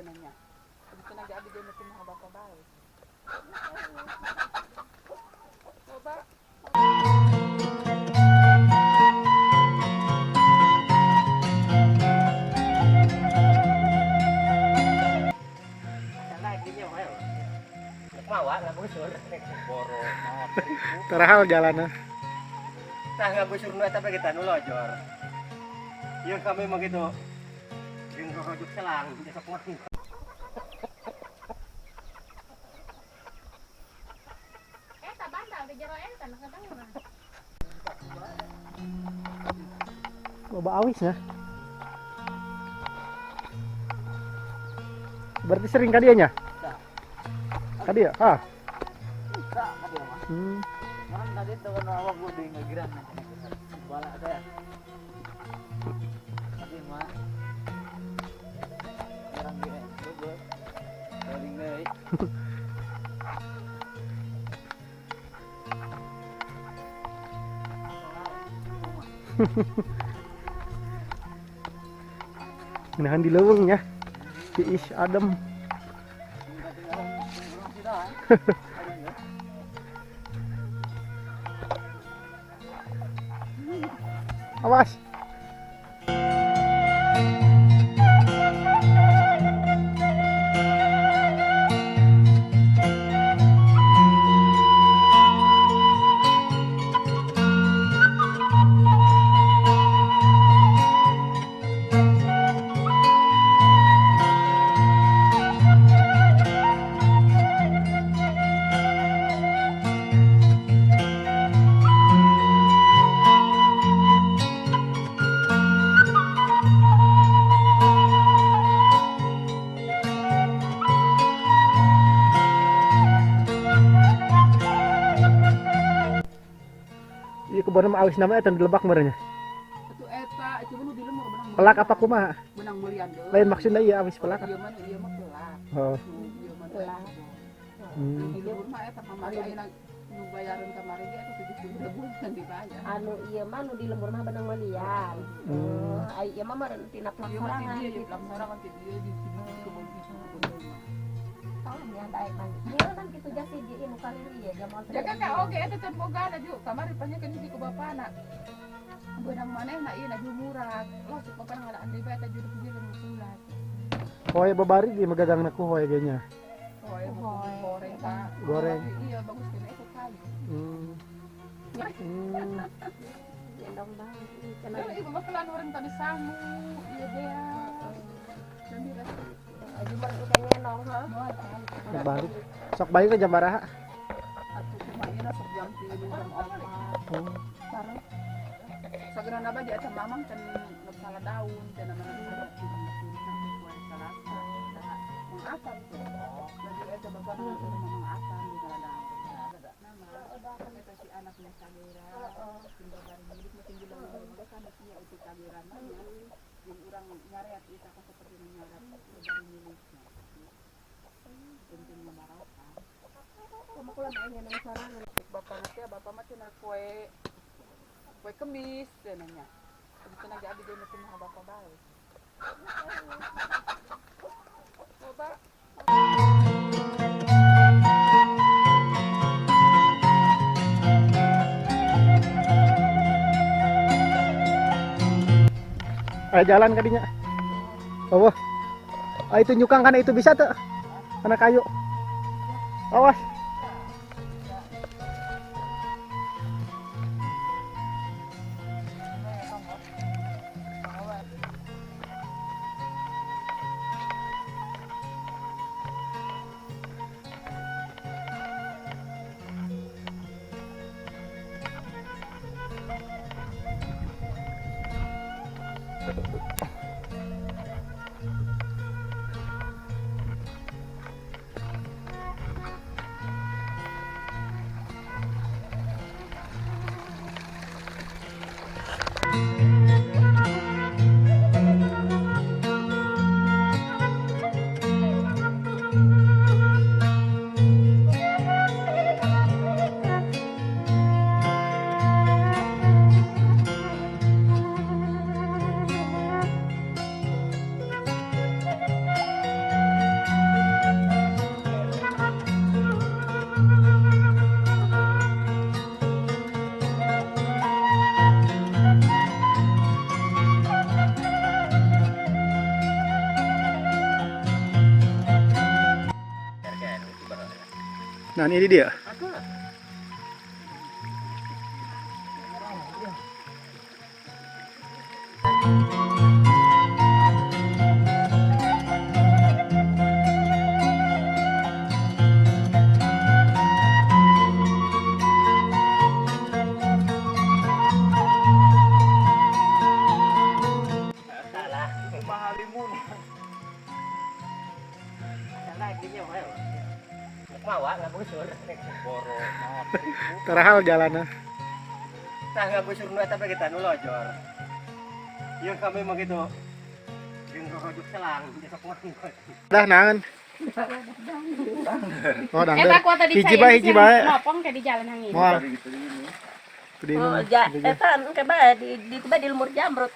Cenah nya. Cenah ge abdi ge nu kumaha bapak bae. Coba. Mawa ngagusur. Boro. Terahal jalannya. Tah, ngagusur nu eta kita nu lojor. Ieu kami mah gitu. Jeung rujuk selang besok mah. Eta bantal di jero eta nu kadang mah. Loba awis ya. Berarti sering ka dieu nya? Ka dieu? Ah. Ka dieu mah. Orang tadi tuh kan awak gue di ngegiran bala teh. Tadi mah orang ge gue paling deui. Nahan di leuweung nya. Tiis, adem. Masih dah. Awas. Ieu kebon mah awis nama eta nu dilebak meureun nya. Itu eta itu nu di lembur benang. Pelak apa kumaha? Benang meulian deui. Lain maksudnya iya awis pelak. Ieu mah pelak. Oh. Nu ieu mah pelak. Di lembur mah eta kamari ayeuna nu bayaran kamari ge eta 70 ribu kan dibayar. Anu ieu mah nu di lembur mah benang melian. Oh, ai ieu mah meureun tina pelak Ieu mah ti sorangan dieu gitu. Ieu pelak sorangan ti dieu di kebun itu kebun mah. Oh, nya daek mah. Ieu kan kitu jasi di nu kalili ya jamal. Jaga ka oge eta can boga da ju kamari panyakeun hiji ku bapana. Benang manehna ieu na murah. Loh cek bapana ngalaan deui bae eta juruk dieu nu bulan. Hoy babari di magagangna ku hoy ge nya. Oh, ya, goreng ka. Goreng. Iya, bagus kena itu kayu. Gendong banget. Cenah. Ya, ibu mah pelan orang tadi sangu, iya dea. Dan dirasa. Aja mah teh ngendong ha. Sok balik. Sok balik ke jam baraha? Atuh kumaha ieu sok jam 3 jam 4. Oh. Sareng. Sagera naba di eta mamang can salah daun, can mana sareng kue salasa. Mang Asam tuh. Lagi eta bapak Mamang Asam di salah daun. Nama eta si anaknya Sagera. Tinggal bareng milik mah tinggal bareng kan iya itu Sagera mah nya. Jeung urang nyareat eta kan seperti nyareat bareng miliknya. Penting barokah. Kumaha kula mah ngendong sorangan. Cek bapak nanti bapak mah cenah kue kue kemis cenah nya. Cenah ge abdi ge nu kumaha bapak bae. Coba. Ayo jalan kadinya. Oh. Ah, itu nyukang kan itu bisa tuh. Karena kayu. Awas. Nah, ini dia. Salah. Mahalimun. Salah gini mah. Mawa ngagusur. Boro. Terahal jalannya. Tah ngagusur nu eta kita nu lojor. Yang kami mah gitu. Jeung rorojuk selang besok mah. Dah nangan. Oh, Eta dangder. kuota di Hiji bae, hiji bae. Mopong ke di jalan hangin. Moal. Di Oh, ja, eta engke bae di bae di lemur jamrut.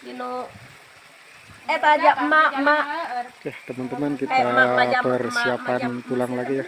Dino eta aja emak emak Oke, teman-teman, kita Eh, mak, mak, jam- persiapan mak, jam- pulang lagi ya.